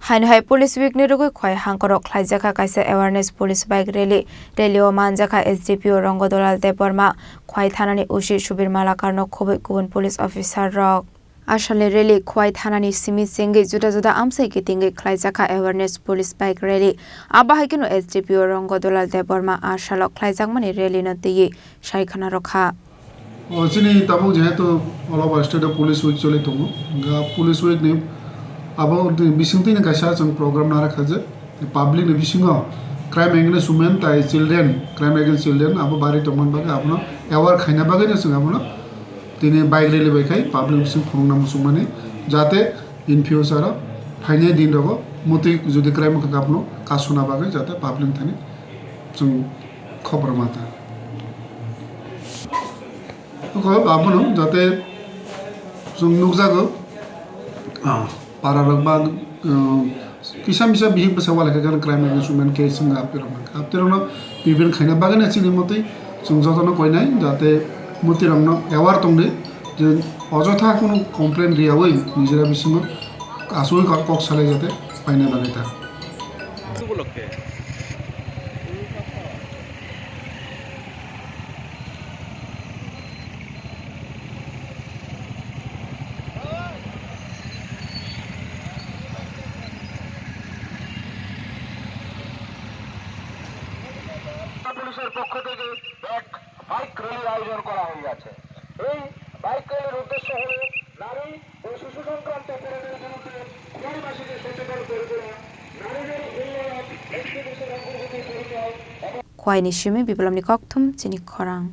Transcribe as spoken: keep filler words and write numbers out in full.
Haino hai Police Week ni rwgwi Khwai hangkorok khlaijakha kaisa awareness police bike rally. Rally o manjakha S D P O Rongodolal Debbarma, Khwai thanani O C Subir Malakarno khobwi kubun police officer rok. Asalni rally Khwai thanani simi chengwi juda juda amchai kitingwi khlaijakha awareness police bike rally. Abo hai kheno S D P O Rongodolal Debbarma asalo khlaijakmani rally no twiwi sai khna rwkha. O chini tabuk jehetu all over state o police week choli tongo, hwnkha police week ni abo bising twi ni kaisa chwng program narwkha je public ni bisingo crime against women tai children, crime against children abo bari tongmani bagwi abono aware khaina bagwi no chwng abono tini bike rally bai khai public bising phunukna muchungmani, jate in future o phainai din rogo mutwi jodi crime wngkha khe abono kasuna bagwi jate public thani chwng khobor ma ta. Kok abono jate chwng nukjago, ah, para rok ba, ah, kisa misa bihik bwsa wala khe gana crime against women case wngkha apirok mankha. Apirokno prevent khaina bagwi no chini motwi chwng jotono koinai jate motwi rokno aware tongdi je ojotha kunu complaint riyawi nijera bisingo asugwi kok, kok salai jate paina bagwi ta. পুলিশের পক্ষ থেকে এক বাইক র্যালির আয়োজন করা হয়ে গেছে। এই বাইক র্যালির উদ্দেশ্য হলো নারী ও শিশু সংক্রান্ত অপরাধের বিরুদ্ধে খোয়াইবাসীকে সচেতন করে তোলা, নারীদের উন্নয়ন, ব্যক্তি বিশেষ অগ্রগতির পরিচয় এবং Khwai ni simi Biplopni kokthum chini khorang.